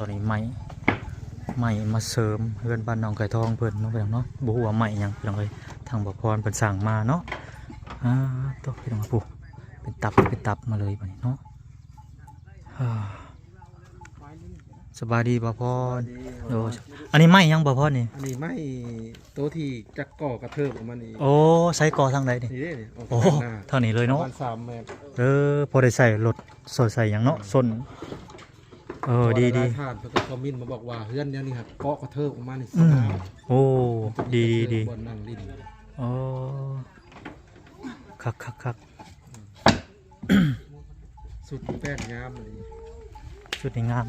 ຕອນນີ້ໄມ້ ໄມ້ມາເສີມເຮືອນບ້ານໜອງໄກ່ທອງເພິ່ນເນາະ ພີ່ນ້ອງເນາະ. ບໍ່ຮູ້ວ່າໄມ້ຫຍັງ ພີ່ນ້ອງເອີຍ ທາງບ່າວພອນເພິ່ນສັ່ງມາເນາະ. ອ່າ ໂຕ ພີ່ນ້ອງ ຜູ້ ເປັນຕັບ ເປັນຕັບມາເລີຍບັດນີ້ເນາະ. ອ່າ ສະບາຍດີບ່າວພອນ. ສະບາຍດີ. ໂດຍ ອັນນີ້ໄມ້ຫຍັງບ່າວພອນນີ້? ອັນນີ້ໄມ້ໂຕທີ່ຈັກກໍ່ກະເທີບອອກມານີ້. ໂອ້ ໃສ່ກໍ່ທາງໃດນີ້? ນີ້ເດ້ ນີ້ ໂອ້ ທາງໜ້າ ທາງນີ້ເລີຍເນາະ ປະມານສາມແມັດ. ເອີ ພໍໄດ້ໃສ່ລົດ ໃສ່ຫຍັງເນາະ ອືມ ສົ້ນ. ເອີ ດີ ດີ. ຫຼາຍໆທ່ານເພິ່ນກໍຄອມເມັນມາບອກວ່າ ເຮືອນແນວນີ້ຫັ້ນ ເກາະກະເທີບອອກມານີ້ ອືມ ສະຫງາມ. ໂອ້ ດີ ດີ ດີ ບ່ອນນັ່ງຫຼິ້ນ. ອໍ ຄັກໆໆ. ຊຸດນີ້ແປນງາມອີ່ຫຼີ ຊຸດນີ້ງາມ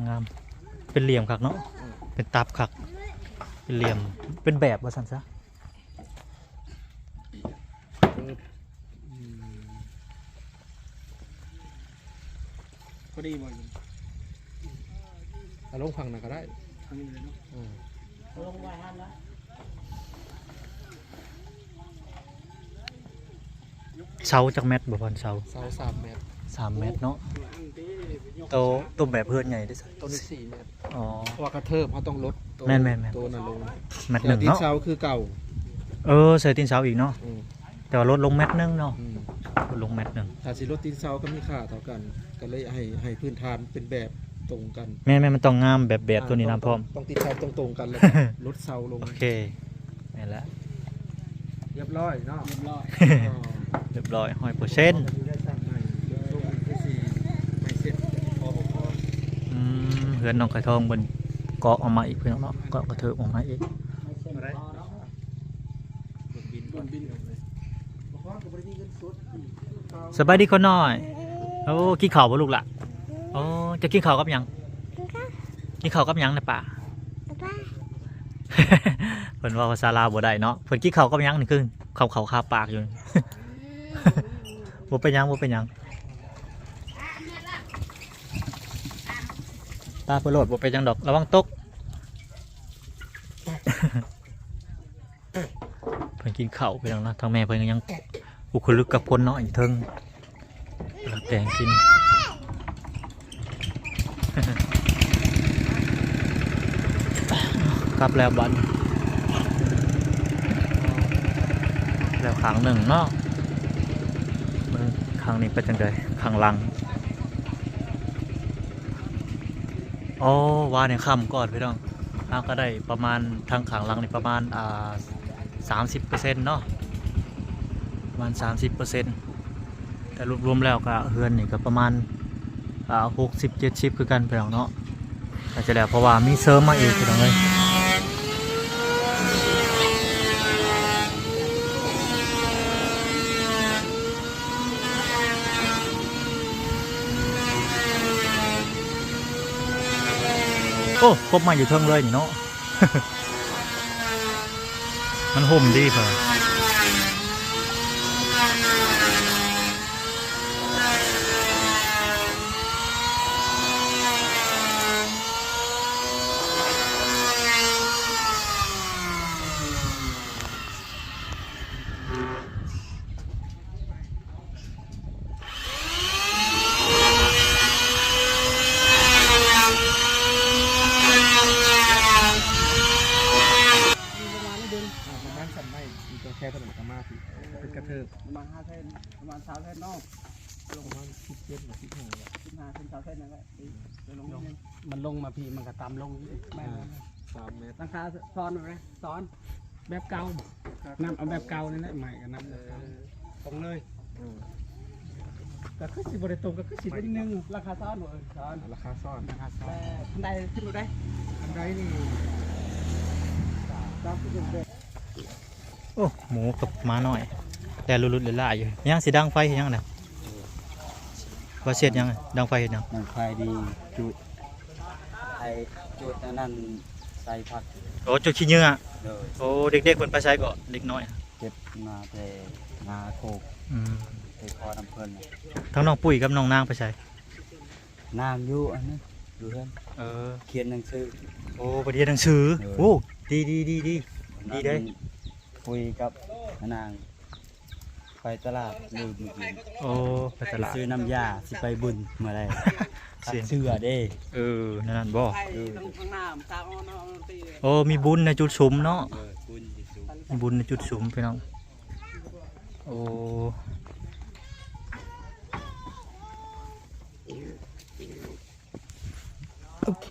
ງາມໆ ເປັນຫຼ່ຽມຄັກເນາະ. ເອີ ເປັນຕັບຄັກ ເປັນຫຼ່ຽມ ເປັນແບບວ່າຊັ້ນຊະ. ອືມ ພໍດີບໍ່? ເອົາລົງຝັ່ງນັ້ນກໍໄດ້ ຝັ່ງນີ້ເລີຍເນາະ. ເອີ ເອົາລົງໄວ້ຫັ້ນລະ. ເສົາຈັກແມັດບໍ່ພອນ? ເສົາ ເສົາສາມແມັດ. ສາມແມັດເນາະ. ໂຕ ໂຕແບບເຮືອນໃຫຍ່ເດ້ ໂຕນີ້ສີ່ແມັດ. ອໍ ເພາະວ່າກະເທີບເຮົາຕ້ອງລົດໂຕ ແມ່ນໆໆ ໂຕນັ້ນລົງ ແມັດໜຶ່ງເນາະ ເສົາຕີນເສົາຄືເກົ່າ. ເອີ ໃສ່ຕີນເສົາອີກເນາະ. ອືມ ແຕ່ວ່າລົດລົງແມັດໜຶ່ງເນາະ. ອືມ ລົດລົງແມັດໜຶ່ງ. ຖ້າຊິລົດຕີນເສົາກໍມີຄ່າເທົ່າກັນ ກໍເລີຍໃຫ້ ໃຫ້ພື້ນຖານເປັນແບບຕົງກັນ. ແມ່ນໆ ມັນຕ້ອງງາມແບບ ແບບ ອ່າ ຕົວນີ້ນຳພ້ອມ ຕ້ອງ ຕ້ອງຕິດເສົາຕົງໆກັນ ແລ້ວກໍລົດເສົາລົງ. ໂອເຄ ແມ່ນແຫຼະ ຮຽບຮ້ອຍເນາະ. ຮຽບຮ້ອຍ ຮຽບຮ້ອຍ ຮ້ອຍເປີເຊັນ. ອືມ ເຮືອນນ້ອງໄກ່ທອງເພິ່ນເກາະອອກມາອີກ ພີ່ນ້ອງເນາະ ເກາະກະເທີບອອກມາອີກ. ສະບາຍດີຄົນນ້ອຍ. ໂອ້ ກິນເຂົ້າບໍ່ລູກຫຼະ? ໂອ້ ຈະກິນເຂົ້າກັບຫຍັງ? ກິນເຂົ້າກັບຫຍັງນະປ້າ? ເພິ່ນເວົ້າພາສາລາວບໍ່ໄດ້ເນາະ. ເພິ່ນກິນເຂົ້າກັບຫຍັງນີ້? ຄືເຂົ້າ ເຂົ້າຄາປາກຢູ່. ບໍ່ເປັນຫຍັງ ບໍ່ເປັນຫຍັງ ຕາເພິ່ນໂລດ ບໍ່ເປັນຫຍັງດອກ ລະວັງຕົກ. ເພິ່ນກິນເຂົ້າ ພີ່ນ້ອງເນາະ. ທາງແມ່ເພິ່ນກໍຍັງອຸກຄະລຶກກັບຄົນເນາະ ຢູ່ເທິງ ກຳລັງແຕ່ງກິນ. ກັບແລ້ວບັດນີ້ ແລ້ວຂ້າງໜຶ່ງເນາະ. ເບິ່ງຂ້າງນີ້ເປັນຈັ່ງໃດ ຂ້າງຫຼັງ. ໂອ້ ວ່າໃນຄ່ຳກ່ອນ ພີ່ນ້ອງ ເຮົາກໍໄດ້ປະມານ ທາງຂ້າງຫຼັງນີ້ປະມານ ອ່າ ສາມສິບເປີເຊັນເນາະ ປະມານສາມສິບເປີເຊັນ. ແຕ່ລວມໆແລ້ວກໍເຮືອນນີ້ກໍປະມານ ອ່າ ຫົກສິບເຈັດສິບຄືກັນ ພີ່ນ້ອງເນາະ. ອາດຈະແລ້ວ ເພາະວ່າມີເສີມມາອີກ ພີ່ນ້ອງເອີຍ. ໂອ້ ກົບໄມ້ຢູ່ເທິງເລີຍນີ້ເນາະ. ມັນຮົ່ມດີເພິ່ນ. ປະມານສາມໄມ້ ມີຕົວແຄເທົ່ານັ້ນກໍມາພີ້ ເປັນກະເທີບ ປະມານຫ້າເຊັນ ປະມານຊາວເຊັນເນາະ. ລົງປະມານສິບເຈັດຫຼືສິບຫ້າ ສິບຫ້າເຊັນ ຊາວເຊັນນັ້ນແຫຼະ. ເອີ ລົງ ມັນລົງມາພີ້ ມັນກໍຕ່ຳລົງ. ແມ່ນ ອ່າ ສາມແມັດ. ຫຼັງຄາຊ້ອນໄວ້ ຊ້ອນແບບເກົ່າ ນຳເອົາແບບເກົ່ານີ້ແຫຼະ ໄມ້ກໍນຳແບບເກົ່າ. ເອີ ຕົງເລີຍ. ອືມ ກໍຄືຊິບໍ່ໄດ້ຕົງ ກໍຄືຊິເປັນໜຶ່ງ ຫຼັງຄາຊ້ອນ. ເອີ ຊ້ອນ ຫຼັງຄາຊ້ອນ ຫຼັງຄາຊ້ອນ. ແຕ່ຄັນໄດຂຶ້ນບໍ່ໄດ້ ຄັນໄດນີ້ ຕາມທີ່ເປັນແບບ. ໂອ້ ໝູກັບໝານ້ອຍແລ່ນຫຼຸດໆຫຼາຍໆຢູ່. ຍັງຊິດັງໄຟເຮັດຫຍັງນະ? ວ່າຊິເຮັດຫຍັງ? ດັງໄຟເຮັດຫຍັງ? ດັງໄຟດີ ຈູດ ໃຫ້ຈູດອັນນັ້ນໃສ່ຜັກ. ໂອ້ ຈູດຂີ້ເຫຍື້ອ. ໂດຍ. ໂອ້ ເດັກໆເພິ່ນໄປໃສເກາະ ເດັກນ້ອຍ? ເກັບມາແຕ່ນາໂຄກ. ອືມ ໄປຂໍນຳເພິ່ນ. ທັງນ້ອງປຸ້ຍກັບນ້ອງນາງໄປໃສ? ນາງຢູ່ອັນນັ້ນ ຢູ່ເຮືອນ. ເອີ ຂຽນໜັງສື. ໂອ້ ໄປຮຽນໜັງສື. ເອີ ໂອ້ ດີໆໆໆ ດີເດ້. ປຸ້ຍກັບນາງ ໄປຕະຫຼາດມື້ກີ້. ໂອ້ ໄປຕະຫຼາດ ຊື້ນ້ຳຢາ ຊິໄປບຸນມື້ໃດ. ເຊື່ອເດ້. ເອີ ແນວນັ້ນບໍ່? ເອີ ໂອ້ ມີບຸນໃນຈຸດຊຸມເນາະ. ເອີ ບຸນຢູ່ຊຸມ ມີບຸນໃນຈຸດຊຸມພີ່ນ້ອງ. ໂອ້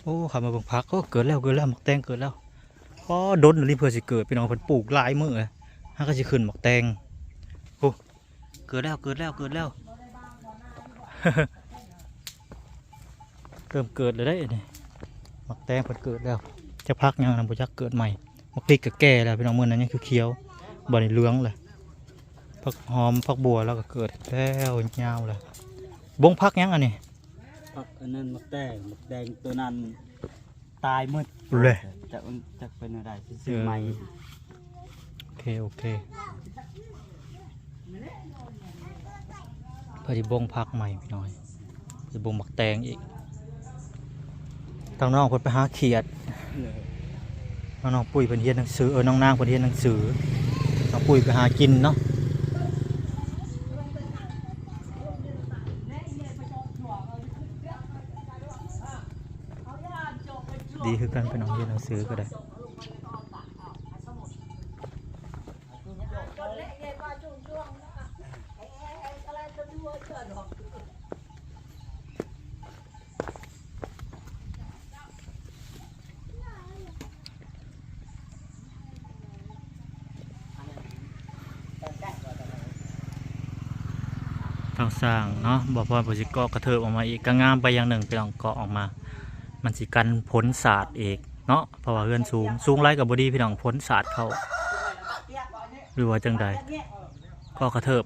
ໂອ້ ເຂົ້າມາເບິ່ງຜັກ. ໂອ້ ເກີດແລ້ວ ເກີດແລ້ວ ໝາກແຕງເກີດແລ້ວ. ອໍ ດົນອີ່ຫຼີເພື່ອຊິເກີດພີ່ນ້ອງ ເພິ່ນປູກຫຼາຍມື້ແລ້ວ. ຫາກໍຊິຂຶ້ນໝາກແຕງ. ໂອ້ ເກີດແລ້ວ ເກີດແລ້ວ ເກີດແລ້ວ. ເລີ່ມເກີດແລ້ວເດ້ນີ້ ໝາກແຕງເພິ່ນເກີດແລ້ວ. ຈັກຜັກຫຍັງນະ ບໍ່ຈັກ ເກີດໃໝ່. ໝາກພິກກໍແກ່ແລ້ວພີ່ນ້ອງ ມື້ນັ້ນຍັງຂຽວໆ ບັດນີ້ເຫຼືອງແລ້ວ. ຜັກຫອມ ຜັກບົວລາວກໍເກີດແລ້ວ ຍາວແລ້ວ. ບົງຜັກຫຍັງອັນນີ້? ຜັກອັນນັ້ນ ໝາກແຕງ ໝາກແຕງໂຕນັ້ນຕາຍໝົດເລີຍ. ຈັກ ຈັກເປັນແນວໃດ ຊິຊື້ໃໝ່. ເອີ ໂອເຄ ໂອເຄ ເພິ່ນຊິບົງຜັກໃໝ່ພີ່ນ້ອງ ຊິບົງໝາກແຕງອີກ. ທາງນ້ອງເພິ່ນໄປຫາຂຽດ. ນ້ອງ ນ້ອງປຸ້ຍເພິ່ນຮຽນໜັງສື ເອີ ນ້ອງນາງເພິ່ນຮຽນໜັງສື ນ້ອງປຸ້ຍໄປຫາກິນເນາະ. ດີຄືກັນ ໄປນຳຮຽນໜັງສືກໍໄດ້. ທາງຊ່າງເນາະ ບໍ່ພໍເພິ່ນຊິເກາະກະເທີບອອກມາອີກ ກໍງາມໄປຢ່າງໜຶ່ງ ໄປລອງເກາະອອກມາ ມັນຊິກັນຝົນສາດອີກເນາະ ເພາະວ່າເຮືອນສູງ ສູງຫຼາຍກໍບໍ່ດີພີ່ນ້ອງ ຝົນສາດເຂົ້າ ຫຼືວ່າຈັ່ງໃດ. ເກາະກະເທີບ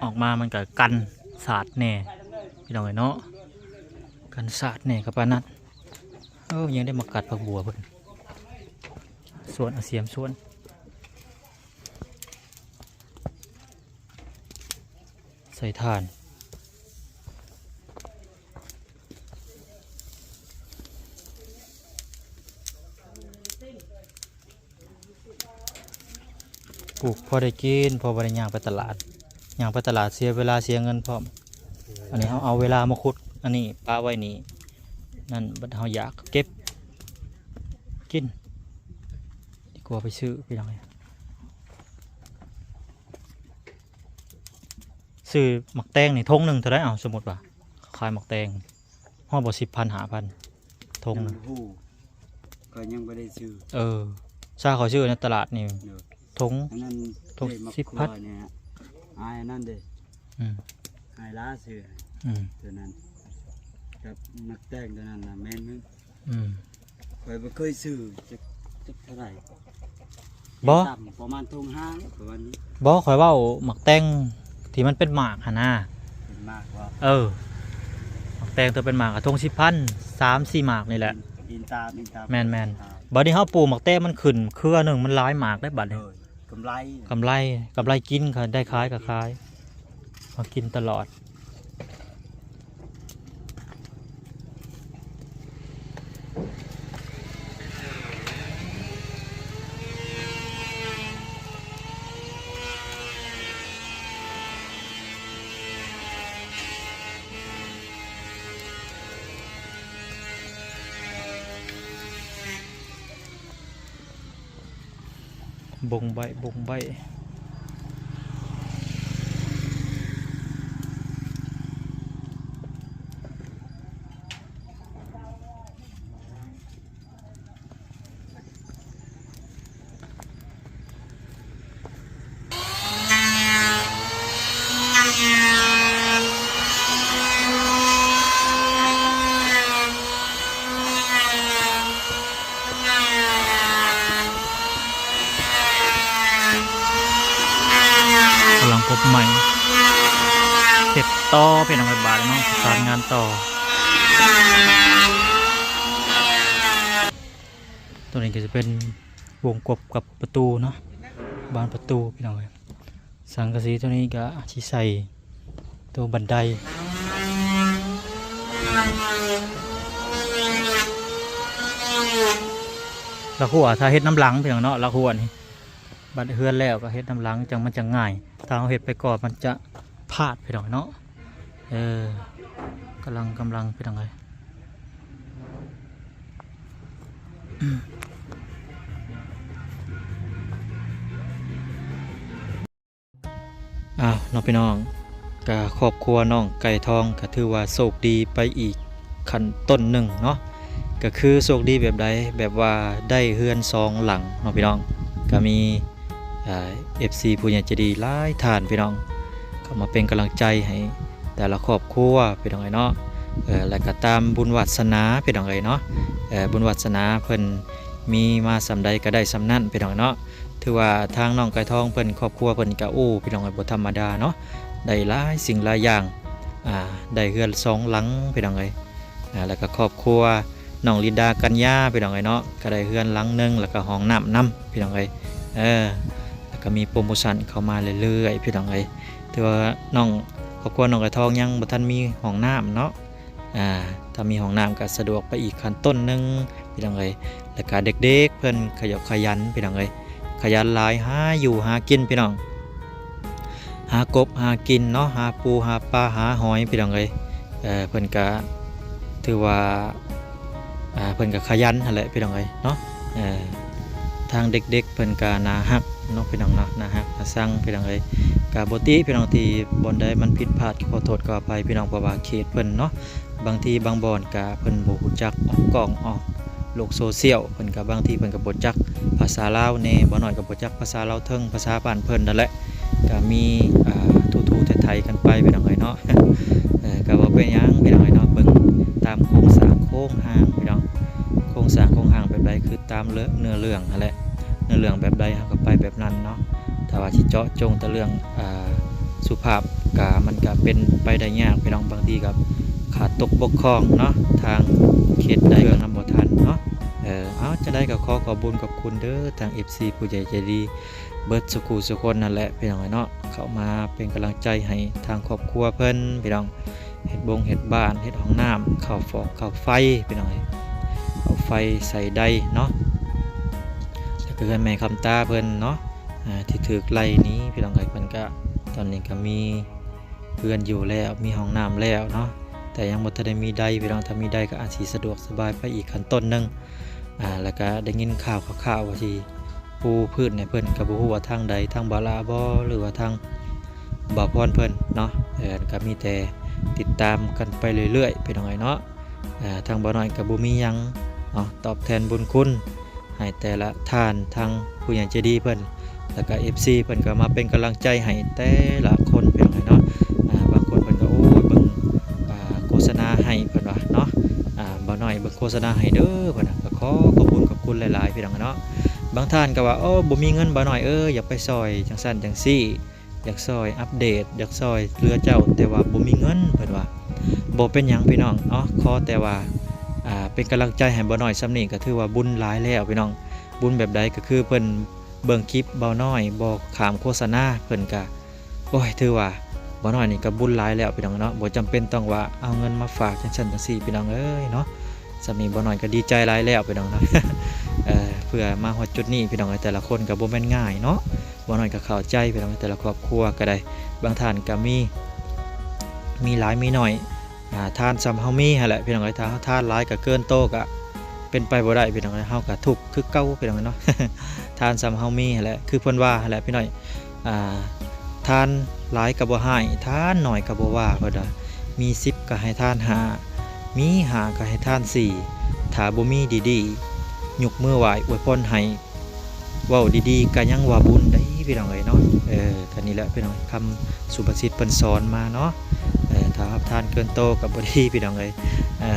ອອກມາ ມັນກະກັນສາດແດ່ພີ່ນ້ອງເອີຍເນາະ ກັນສາດແດ່ກໍປານນັ້ນ. ເອີ ຍັງໄດ້ມາກັດຜັກບົວເພິ່ນ ສວນ ເອົາສຽມສວນ ໃສ່ຖ່ານ. ປູກພໍໄດ້ກິນ ພໍບໍ່ໄດ້ຍ່າງໄປຕະຫຼາດ ຍ່າງໄປຕະຫຼາດເສຍເວລາເສຍເງິນພ້ອມ. ອັນນີ້ເຮົາເອົາເວລາມາຂຸດ ອັນນີ້ປະໄວ້ນີ້ ນັ້ນບັດເຮົາຢາກເກັບກິນ ດີກວ່າໄປຊື້ພີ່ນ້ອງເອີຍ. ຊື້ໝາກແຕງນີ້ຖົງໜຶ່ງເທົ່າໃດ? ເອົາ ສົມມຸດວ່າເຂົາຂາຍໝາກແຕງຮອດບໍ່ ສິບພັນ ຫ້າພັນ ຖົງໜຶ່ງ. ຍັງບໍ່ຮູ້ ຂ້ອຍຍັງບໍ່ໄດ້ຊື້. ເອີ ຊາຂ້ອຍຊື້ໃນຕະຫຼາດນີ້ ໂດຍ ຖົງ ອັນນັ້ນ ຖົງສິບພັນ ນີ້ ອ້າຍອັນນັ້ນເດ້. ອືມ ອ້າຍລາຊື້ໃຫ້. ອືມ ຕົວນັ້ນກັບໝາກແຕງຕົວນັ້ນນະ ແມ່ນມື້ ອືມ ຂ້ອຍບໍ່ເຄີຍຊື້ ຈັກ ຈັກເທົ່າໃດ. ບໍ່ ຕ່ຳປະມານຖົງຫ້າ ປະມານນີ້. ບໍ່ ຂ້ອຍເວົ້າໝາກແຕງທີ່ມັນເປັນໝາກຫັ້ນນາ. ເປັນໝາກບໍ່? ເອີ ໝາກແຕງຕົວເປັນໝາກ ຖົງສິບພັນ ສາມສີ່ໝາກນີ້ແຫຼະ. ອີງຕາມ ອີງຕາມ ແມ່ນໆ ອີງຕາມ. ບັດນີ້ເຮົາປູກໝາກແຕງມັນຂຶ້ນເຄືອໜຶ່ງ ມັນຫຼາຍໝາກໄດ໋ບັດນີ້. ໂດຍ ກຳໄລ ກຳໄລກິນ ຄັນໄດ້ຂາຍກໍຂາຍ ມາກິນຕະຫຼອດ. ບົງໃບ້ ບົງໃບ້. ກຳລັງພົບໃໝ່ ເຮັດຕໍ່ເປັນອອກແບບບາດເນາະ ປະສານງານຕໍ່. ຕົວນີ້ກໍຈະເປັນວົງກົບກັບປະຕູເນາະ ບານປະຕູພີ່ນ້ອງເອີຍ. ສັງກະສີຕົວນີ້ກະຊິໃສ່ຕົວບັນໄດ ລະຫົວ ຖ້າເຮັດນຳຫຼັງພີ່ນ້ອງເນາະ ລະຫົວນີ້ ບັດເຮືອນແລ້ວກໍເຮັດນຳຫຼັງ ຈັ່ງມັນຈັ່ງງ່າຍ. ຖ້າເຮົາເຮັດໄປກ່ອນມັນຈະພາດ ພີ່ນ້ອງເນາະ. ເອີ ກຳລັງ ກຳລັງ ພີ່ນ້ອງເອີຍ. ອ້າວ ເນາະ ພີ່ນ້ອງ, ກະຄອບຄົວນ້ອງໄກ່ທອງກະຖືວ່າໂຊກດີໄປອີກຂັ້ນຕົ້ນໜຶ່ງເນາະ. ກະຄືໂຊກດີແບບໃດ? ແບບວ່າໄດ້ເຮືອນສອງຫຼັງເນາະ ພີ່ນ້ອງ. ກະມີ ເອີ ເອັຟຊີຜູ້ໃຫຍ່ໃຈດີຫຼາຍທ່ານ ພີ່ນ້ອງ ເຂົ້າມາເປັນກຳລັງໃຈໃຫ້ແຕ່ລະຄອບຄົວ ພີ່ນ້ອງເອີຍເນາະ. ເອີ ແລ້ວກະຕາມບຸນວາດສະໜາ ພີ່ນ້ອງເອີຍເນາະ. ເອີ ບຸນວາດສະໜາເພິ່ນມີມາສ່ຳໃດກະໄດ້ສ່ຳນັ້ນ ພີ່ນ້ອງເນາະ. ຖືວ່າທາງນ້ອງໄກ່ທອງເພິ່ນ ຄອບຄົວເພິ່ນກະ ໂອ້ ພີ່ນ້ອງເອີຍ ບໍ່ທຳມະດາເນາະ, ໄດ້ຫຼາຍສິ່ງຫຼາຍຢ່າງ. ອ່າ ໄດ້ເຮືອນສອງຫຼັງ ພີ່ນ້ອງເອີຍ. ອ່າ ແລ້ວກະຄອບຄົວນ້ອງລິນດາ ກັນຍາ ພີ່ນ້ອງເອີຍເນາະ, ກະໄດ້ເຮືອນຫຼັງໜຶ່ງ ແລ້ວກະຫ້ອງນ້ຳນຳ ພີ່ນ້ອງເອີຍ. ເອີ ແລ້ວກະມີໂປຣໂມຊັນເຂົ້າມາເລື້ອຍໆ ພີ່ນ້ອງເອີຍ. ຖືວ່ານ້ອງ ຄອບຄົວນ້ອງໄກ່ທອງຍັງບໍ່ທັນມີຫ້ອງນ້ຳເນາະ. ອ່າ ຖ້າມີຫ້ອງນ້ຳກະສະດວກໄປອີກຂັ້ນຕົ້ນໜຶ່ງ ພີ່ນ້ອງເອີຍ. ແລ້ວກະເດັກໆເພິ່ນຂະຫຍັນຂະຫຍັນ ພີ່ນ້ອງເອີຍ, ຂະຫຍັນຫຼາຍ ຫາຢູ່ຫາກິນ ພີ່ນ້ອງ, ຫາກົບຫາກິນເນາະ, ຫາປູຫາປາຫາຫອຍ ພີ່ນ້ອງເອີຍ. ເອີ ເພິ່ນກະຖືວ່າ ອ່າ ເພິ່ນກະຂະຫຍັນຫັ້ນແຫຼະ ພີ່ນ້ອງເອີຍເນາະ. ເອີ ທາງເດັກໆເພິ່ນກະໜ້າຮັກເນາະ ພີ່ນ້ອງເນາະ, ໜ້າຮັກໜ້າຊັງ ພີ່ນ້ອງເອີຍ. ກະບໍ່ຕິ ພີ່ນ້ອງ, ທີ່ບ່ອນໃດມັນຜິດພາດ ຂໍໂທດຂໍອະໄພ ພີ່ນ້ອງ, ເພາະວ່າເຂດເພິ່ນເນາະ ບາງທີບາງບ່ອນກະເພິ່ນບໍ່ຮູ້ຈັກອອກກ້ອງອອກໂລກໂຊຊຽວ, ເພິ່ນກະບາງທີເພິ່ນກະບໍ່ຈັກພາສາລາວແດ່, ບໍ່ນ້ອຍກະບໍ່ຈັກພາສາລາວເທິງ ພາສາບ້ານເພິ່ນນັ້ນແຫຼະ. ກະມີ ອ່າ ຖູໆໄຖໆກັນໄປ ພີ່ນ້ອງເອີຍເນາະ. ເອີ ກະບໍ່ເປັນຫຍັງ ພີ່ນ້ອງເອີຍເນາະ, ເບິ່ງຕາມໂຄງສ້າງໂຄງຮ່າງ ພີ່ນ້ອງ, ໂຄງສ້າງໂຄງຮ່າງແບບໃດ ຄືຕາມເນື້ອເລື່ອງຫັ້ນແຫຼະ, ເນື້ອເລື່ອງແບບໃດເຮົາກະໄປແບບນັ້ນເນາະ. ຖ້າວ່າຊິເຈາະຈົງແຕ່ເລື່ອງ ອ່າ ສຸພາບກະ ມັນກະເປັນໄປໄດ້ຍາກ ພີ່ນ້ອງ, ບາງທີກະຂາດຕົກບົກຜ່ອງເນາະ, ທາງເຮັດໄດ້ເລື່ອງນຳບໍ່ທັນເນາະ. ເອີ ເອົາ ຈັ່ງໃດກະຂໍຂອບບຸນຂອບຄຸນເດີ ທາງເອັຟຊີຜູ້ໃຫຍ່ໃຈດີເບິດສູ່ຄູ່ສູ່ຄົນນັ້ນແຫຼະ ພີ່ນ້ອງເອີຍເນາະ, ເຂົ້າມາເປັນກຳລັງໃຈໃຫ້ທາງຄອບຄົວເພິ່ນ ພີ່ນ້ອງ, ເຮັດບົງເຮັດບ້ານ ເຮັດຫ້ອງນ້ຳ ເຂົ້າຟອກເຂົ້າໄຟ ພີ່ນ້ອງເອີຍ, ເຂົ້າໄຟໃສ່ໄດເນາະ. ແລ້ວກະເຮືອນແມ່ຄຳຕາເພິ່ນເນາະ ອ່າ ທີ່ຖືກໄລ່ໜີ ພີ່ນ້ອງເອີຍ, ເພິ່ນກະ ຕອນນີ້ກະມີເຮືອນຢູ່ແລ້ວ ມີຫ້ອງນ້ຳແລ້ວເນາະ, ແຕ່ຍັງບໍ່ທັນໄດ້ມີໄດ ພີ່ນ້ອງ. ຖ້າມີໄດກະອາດຊິສະດວກສະບາຍໄປອີກຂັ້ນຕົ້ນໜຶ່ງ. ອ່າ ແລ້ວກະໄດ້ຍິນຂ່າວຄາວໆວ່າຊິປູພື້ນໃຫ້ເພິ່ນ, ກະບໍ່ຮູ້ວ່າທາງໃດ ທາງບ່າວຫຼ້າບໍ່ ຫຼືວ່າທາງບ່າວພອນເພິ່ນເນາະ. ເອີ ກະມີແຕ່ຕິດຕາມກັນໄປເລື້ອຍໆ ພີ່ນ້ອງເອີຍເນາະ. ເອີ ທາງບ່າວນ້ອຍກະບໍ່ມີຫຍັງເນາະ ຕອບແທນບຸນຄຸນ ໃຫ້ແຕ່ລະທ່ານ, ທາງຜູ້ໃຫຍ່ໃຈດີເພິ່ນ ແລ້ວກະເອັຟຊີເພິ່ນກະມາເປັນກຳລັງໃຈໃຫ້ແຕ່ລະຄົນ ພີ່ນ້ອງເອີຍເນາະ. ອ່າ ບາງຄົນເພິ່ນກະ ໂອ້ຍ ເບິ່ງ ອ່າ ໂຄສະນາໃຫ້ ເພິ່ນວ່າເນາະ, ອ່າ ບ່າວນ້ອຍເບິ່ງໂຄສະນາໃຫ້ເດີ ເພິ່ນນະ, ກະຂໍຂອບຄຸນຂອບຄຸນຫຼາຍໆ ພີ່ນ້ອງເນາະ. ບາງທ່ານກະວ່າ ໂອ້ ບໍ່ມີເງິນ ບ່າວນ້ອຍເອີຍ, ຢາກໄປຊ່ອຍຈັ່ງຊັ້ນຈັ່ງຊີ້ ຢາກຊ່ອຍອັບເດດ ຢາກຊ່ອຍເຫຼືອເຈົ້າ ແຕ່ວ່າບໍ່ມີເງິນ ເພິ່ນວ່າ. ບໍ່ເປັນຫຍັງ ພີ່ນ້ອງເນາະ, ຂໍແຕ່ວ່າ ອ່າ ເປັນກຳລັງໃຈໃຫ້ບ່າວນ້ອຍສ່ຳນີ້ ກະຖືວ່າບຸນຫຼາຍແລ້ວ ພີ່ນ້ອງ. ບຸນແບບໃດ? ກະຄືເພິ່ນເບິ່ງຄລິບບ່າວນ້ອຍ ບໍ່ຂ້າມໂຄສະນາ ເພິ່ນກະ ໂອ້ຍ ຖືວ່າບ່າວນ້ອຍນີ້ກະບຸນຫຼາຍແລ້ວ ພີ່ນ້ອງເນາະ, ບໍ່ຈຳເປັນຕ້ອງວ່າເອົາເງິນມາຝາກຈັ່ງຊັ້ນຈັ່ງຊີ້ ພີ່ນ້ອງເອີຍເນາະ. ສ່ຳນີ້ບ່າວນ້ອຍກະດີໃຈຫຼາຍແລ້ວ ພີ່ນ້ອງເນາະ. ເອີ ເພື່ອມາຮອດຈຸດນີ້ ພີ່ນ້ອງເອີຍ, ແຕ່ລະຄົນກະບໍ່ແມ່ນງ່າຍເນາະ. ບ່າວນ້ອຍກະເຂົ້າໃຈ ພີ່ນ້ອງ, ແຕ່ລະຄອບຄົວກະໄດ້ ບາງທ່ານກະມີ ມີຫຼາຍມີໜ້ອຍ ອ່າ ທານສ່ຳເຮົາມີຫັ້ນແຫຼະ ພີ່ນ້ອງເອີຍ. ຖ້າເຮົາທານຫຼາຍກະເກີນໂຕກະເປັນໄປບໍ່ໄດ້ ພີ່ນ້ອງເອີຍ, ເຮົາກະທຸກຄືເກົ່າ ພີ່ນ້ອງເນາະ. ທານສ່ຳເຮົາມີຫັ້ນແຫຼະ ຄືເພິ່ນວ່າຫັ້ນແຫຼະ ພີ່ນ້ອງ. ອ່າ ທານຫຼາຍກະບໍ່ຮ້າຍ ທານໜ້ອຍກະບໍ່ວ່າ ເພິ່ນວ່າ. ມີສິບກະໃຫ້ທານຫ້າ ມີຫ້າກະໃຫ້ທານສີ່ ຖ້າບໍ່ມີດີໆ ຍົກມືໄຫວ້ອວຍພອນໃຫ້ ເວົ້າດີໆກະຍັງວ່າບຸນໄດ໋ ພີ່ນ້ອງເອີຍເນາະ. ເອີ ກະນີ້ແຫຼະ ພີ່ນ້ອງ, ຄຳສຸພາສິດເພິ່ນສອນມາເນາະ. ເອີ ຖ້າຮັບທານເກີນໂຕກະບໍ່ດີ ພີ່ນ້ອງເອີຍ. ເອີ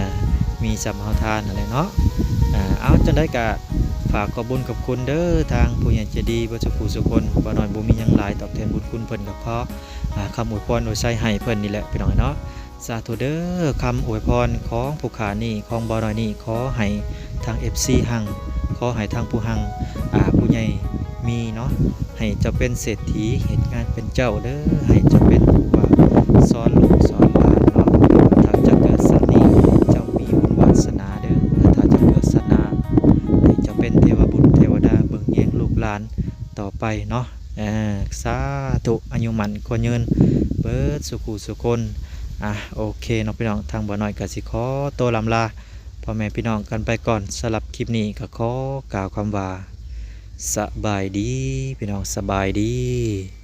ມີສ່ຳເຮົາທານຫັ້ນແຫຼະເນາະ. ເອີ ເອົາ ຈັ່ງໃດກະຝາກຂອບບຸນຂອບຄຸນເດີ ທາງຜູ້ໃຫຍ່ໃຈດີເບິດສູ່ຜູ້ສູ່ຄົນ. ບ່າວນ້ອຍບໍ່ມີຫຍັງຫຼາຍຕອບແທນບຸນຄຸນເພິ່ນ, ກະຂໍ ອ່າ ຄຳອວຍພອນອວຍໄຊໃຫ້ເພິ່ນນີ້ແຫຼະ ພີ່ນ້ອງເນາະ. ສາທຸເດີ ຄຳອວຍພອນຂອງຜູ້ຂ້ານີ້ ຂອງບ່າວນ້ອຍນີ້ ຂໍໃຫ້ທາງເອັຟຊີຮັ່ງ ຂໍໃຫ້ທາງຜູ້ຮັ່ງ ອ່າ ຜູ້ໃຫຍ່ມີເນາະ, ໃຫ້ເຈົ້າເປັນເສດຖີ ເຮັດງານເປັນເຈົ້າເດີ, ໃຫ້ເຈົ້າເປັນຜູ້ວ່າສອນລູກສອນຫຼານເນາະ. ຖ້າຈະເກີດຊາດນີ້ ເຈົ້າມີບຸນວາສະໜາເດີ, ຖ້າຈະເກີດຊາດໜ້າ ໃຫ້ເຈົ້າເປັນເທວະບຸດເທວະດາເບິ່ງແຍງລູກຫຼານຕໍ່ໄປເນາະ. ເອີ ສາທຸ ອາຍຸໝັ້ນຂວັນຍືນເບິດສູ່ຄູ່ສູ່ຄົນ. ອ່ະ ໂອເຄເນາະພີ່ນ້ອງ, ທາງບ່າວນ້ອຍກໍຊິຂໍຕົວລ່ຳລາພໍ່ແມ່ພີ່ນ້ອງກັນໄປກ່ອນ. ສຳລັບຄລິບນີ້ກໍຂໍກ່າວຄຳວ່າ ສະບາຍດີພີ່ນ້ອງ, ສະບາຍດີ.